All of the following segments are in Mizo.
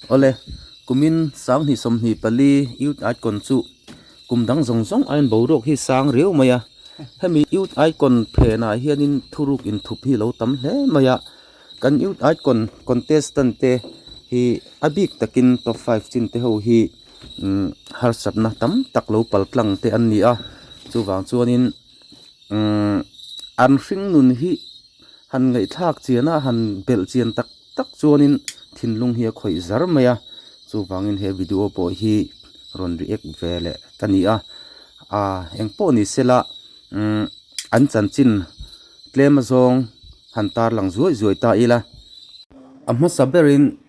Awle, kumin 2024 Youth Icon chu kum dang zawng zawng aiin boruak hi sang riau mai a. Hemi Youth Icon phenah hianin thuruk inthup hi lo tam hle mai a. Kan Youth Icon contestant te hi a bik takin top five chin te ho hi harsatna tam tak lo pal tlang te an ni a. Chuvang chuanin an hring nun hi han ngaihthlak chian a, han belh chian tak tak chuanin thinlung hi a khawih zar mai a, chuvangin he video pawh hi rawn react ve leh ka ni a, ah engpawh ni sela umm an chanchin tlem azawng han tarlang zuai zuai ta ila. A hmasa berin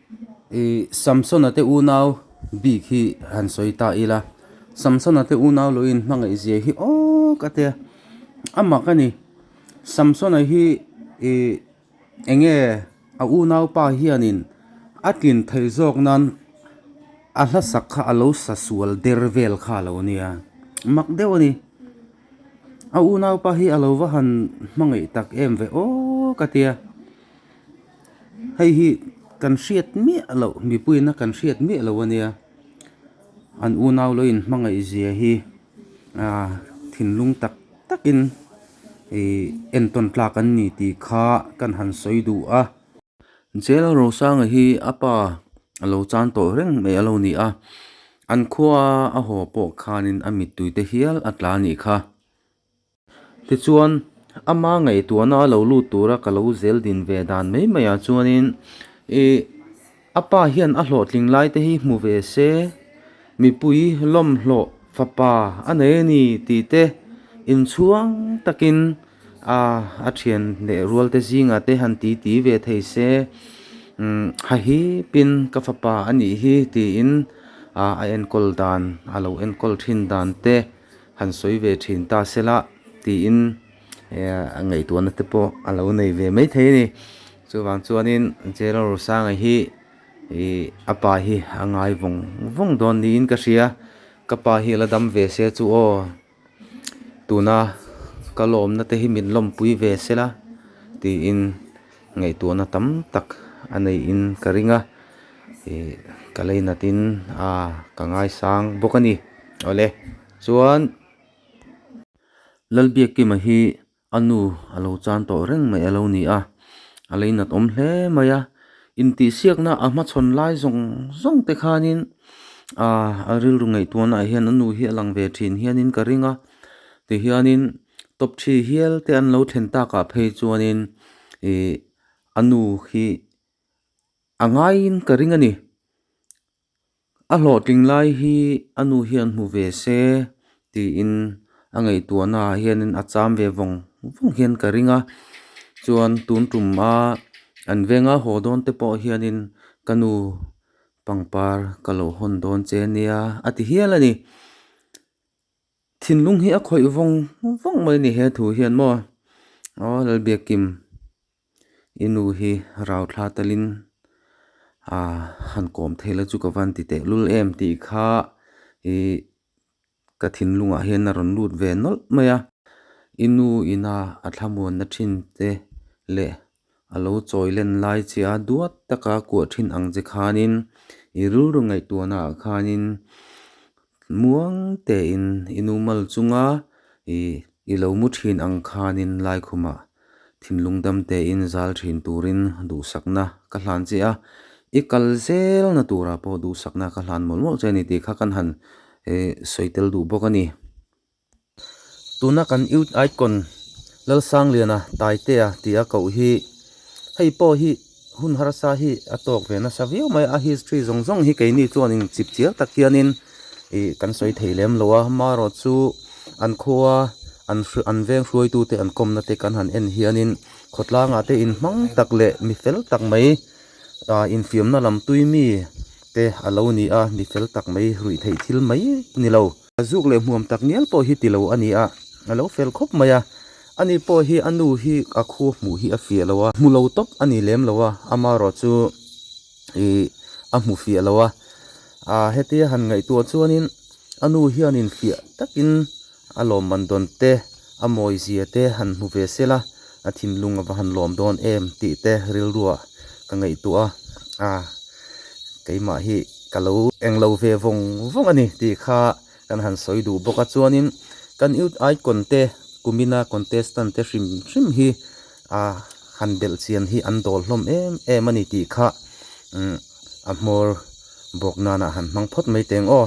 ih Samsona te unau bik hi han sawi ta ila, Samsona te unau lo inhmangaih zia hi awk a tia, a mak a ni. Samsona hi ih enge a unaupa hianin a tlin theih zawk nan a hla sak kha a lo sa sual der vel kha a lo nia mak deuh a ni. A unaupa hi a lo va han hmangaih tak em ve aw ka tia hei hi kan hriat miah loh mipuiin a kan hriat miah loh a nia an unau lo inhmangaih zia hi ah thinlung tak takin ih entawn tlak an ni tih kha kan han sawi duh a. Jail Rosanga hi a pa a lo chan tawh reng mai a lo ni a, an khua a haw pawh khanin a mittui te hial a tla a nih kha. Tichuan ama ngaihtuahna a lo lut tura ka lo zel din ve dan mai mai ah chuanin ih A pa hian a hlawhtling lai te hi hmu ve se, mipui lawmhlawh fapa a nei a ni tih te inchhuang takin a a thian leh rual te zingah te han ti ti ve thei se, umm hahipin ka fapa a nih hi tiin a enkawl dan a lo enkawl thin dan te han sawi ve thin ta sela tiin. a ngaihtuahna te pawh a lo nei ve maithei a ni chuvang chuanin Gerald Rosanga hi ih a pa hi a ngai vawng vawng dawn niin ka hria ka pa hi a la dam ve se chu aw tuna ka lawmna te hi min lawmpui ve sela tiin ngaihtuahna tam tak a neihin ka ring a ih ka lainatin a ka ngaisang bawk a ni awle chuan. Lalbiakkima hi a nu a lo chan tawh reng mai a lo ni a, a leinat awm hle mai a, intihsiakna a hmachhawn lai zawng zawng te khanin ah a rilru ngaihtuahna ah hian a nu hi a lang ve thin hianin ka ring a, tihianin top three hial te an lo thlen takah phei chuanin ih a nu hi a ngaiin ka ring a ni. A hlawhtling lai hi a nu hian hmu ve se tiin a ngaihtuahna ah hianin a cham ve vawng vawng hian ka ring a chuan tun tum a an venga haw dawn te pawh hianin ka nu pangpar ka lo hawn dawn che nia a ti hial a ni. Thinlung hi a khawih vawng vawng mai a ni he thu hian maw aw Lalbiakkim. I nu hi rau thla telin ah han kawm thei la chu ka van ti teh lul em tih kha ih ka thinlungah hian a rawn lut ve nawlh mai a. I nu ina a thlamuanna thin te leh a lo chawi len lai che a duat taka kuah thin ang che khanin i rilru ngaihtuahna ah khanin muang tein i nu mal chunga ih i lo mu thin ang khanin laikhumah Thinlung dam tein zal thin turin duhsakna ka hlan che a, i kal zelna turah pawh duhsakna ka hlan mawlh mawlh che a ni tih kha kan han sawi tel duh bawk a ni. Tuna kan Youth Icon Lalsangliana Taitea tia koh hi hei pawh hi hun harsa hi a tawk ve nasa viau mai a, a history zawng zawng hi keini chuanin chip chiar tak hianin ih kan sawi thei lem lo a, amaherawh chu an khua an an veng hruaitu te an kawmna te kan han en hianin khawtlangah te inhmang tak leh mi fel tak mai ah infiamna lam tui mi te a lo ni a, mi fel tak mai ruih theih thil mai ni lo. Zuk leh hmuam tak ngial pawh hi ti lo a ni a, a lo fel khawp mai a, ani pawh hi a nu hi a khu hmuh hi a fiah lo a, hmu lo tawp a ni lem lo a, amaherawh chu ih a hmu fiah lo a, ah hetia han ngaihtuah chuanin a nu hianin fiah takin a lawmman dawn te a mawi zia te han hmu ve sela a thinlung a va han lawm dawn em tih te rilruah ka ngaihtuah a, ah. Keimah hi ka lo englo ve vawng vawng a ni tih kha kan han sawi duh bawk a. Chuanin kan Youth Icon te kumina contestant te hrim hrim hi a han belh chian hi an dawl hlawm em em a ni tih kha a hmawr bawk nana han hmang phawt mai teng aw.